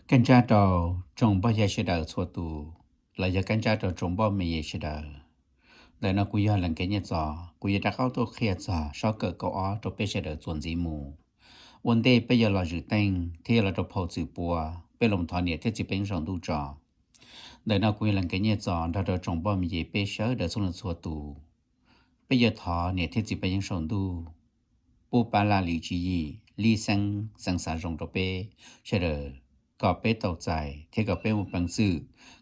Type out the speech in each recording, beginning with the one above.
Kaj ntsab rau tsoom npoj yag sawv daws txhua tus, los yog kaj ntsab rau tsoom npoj me yeg sawv daws. Ntawm no kuv yog Leej Kev Nyiaj Txos, kuv yuav rov qab tuaj qhia txog sob kawm kaum ob rau peb sawv daws txuas ntxiv mus. Ua ntej peb yuav los zwm teej thiab yuav los rau phau txwm pua, peb los thov niam thiab txiv peb saum ntuj tso. Ntawm no kuv yog Leej Kev Nyiaj Txos nrog rau tsoom npoj me yeg peb sawv daws txhua leej txhua tus. Peb yuav thov niam thiab txiv peb yeej saum ntuj pub pab laj lim tswv yim, lij xeeb xeev xav zoo rau peb sawv daws, kom peb tau txais thiab kom peb muaj peev xwm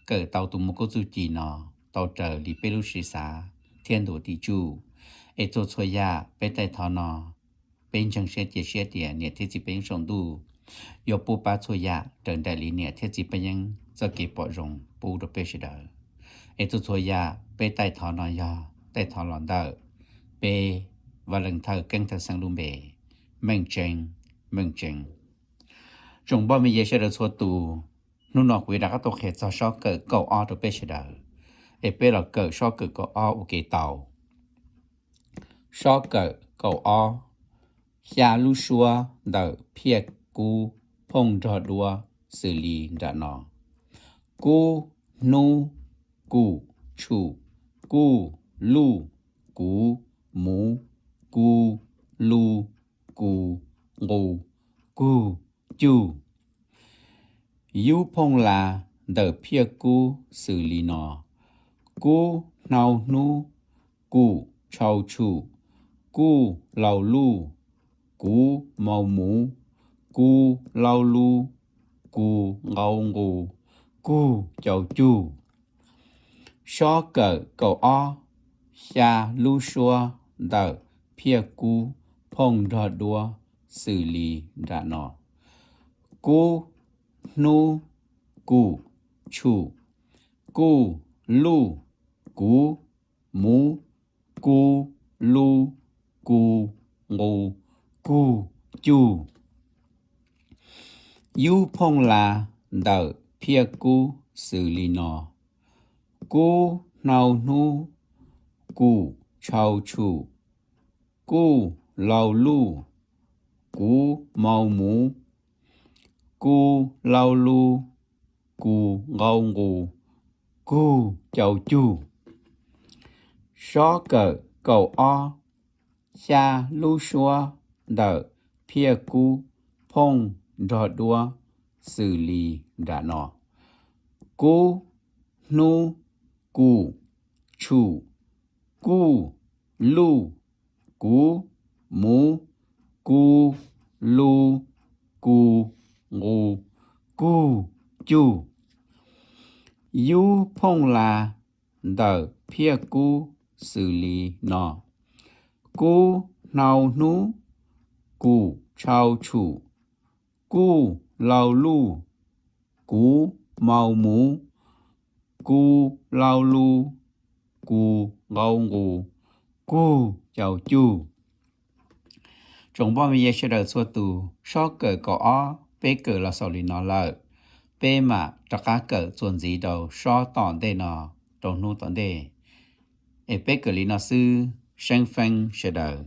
kawm tau tus mos kub txuj ci no tau raws li peb lub siab xav thiab ntuas tim tsuj. Es txhua txhua yam peb taij thov no, peb ntseeg siab cia siab tias niam thiab txiv peb yeej saum ntuj yuav pub pab txhua yam raws nraim li niam thiab txiv peb yeej txoj kev pom zoo pub rau peb sawv daws. Es txhua txhua yam peb taij thov no yog taij thov los ntawm peb Vaj Leej Thawj Keeb Thawj Xeeb lub npe, Meej Tseeb, Meej Tseeb. Tsoom npoj me yeg sawv daws txhua tus, hnub no kuv yuav rov qab tuaj qhia txog sob kawm kaum ob rau peb sawv daws. Es peb los kawm sob kawm kaum ob ua ke tau. Sob kawm kaum ob, xya lub suab ntawm phiaj kub phooj nrog duab xws li nram no: kub, hnub, kum, tshum, kuj, luj, kuv, muv, ku, lu, kus, nqus, kug, cug. Yub phooj las ntawm phiaj kub xws li no: kub, hnau hnub, kum, tshau tshum, kuj, lau luj, kuv, mau muv, ku, lau lu, kus, nqau nqus, kug, cau cug. Sob kawm kaum ob, xya lub suab ntawm phiaj kub phooj nrog duab xws li nram no: kub, hnub, kum, tshum, kuj, luj, kuv, muv, ku, lu, kus, nqus, kug, cug. Yub phooj las ntawm phiaj kub xws li no: kub, hnau hnub, kum, tshau tshum, kuj, lau luj, kuv, mau muv, ku, lau lu, kus, nqau nqus, kug, cau cug. Sob kawm kaum ob, xya lub suab ntawm phiaj kub phooj nrog duab xws li nram no: kub, hnub, kum, tshum, kuj, luj, kuv, muv, ku, lu, kus, nqus, kug, cug. Yub phooj las ntawm phiaj kub xws li no: kub, hnau hnub, kum, tshau tshum, kuj, lau luj, kuv, mau muv, ku, lau lu, kus, nqau nqus, kug, cau cug. Tsoom npoj me yeg sawv daws txhua tus, sob kawm kaum ob peb kawm los xaus li no lawm. Peb mam rov qab kawm txuas ntxiv rau sob tom ntej no rau hnub tom ntej. Es peb kawm li no xwb, seeb feeb sawv daws.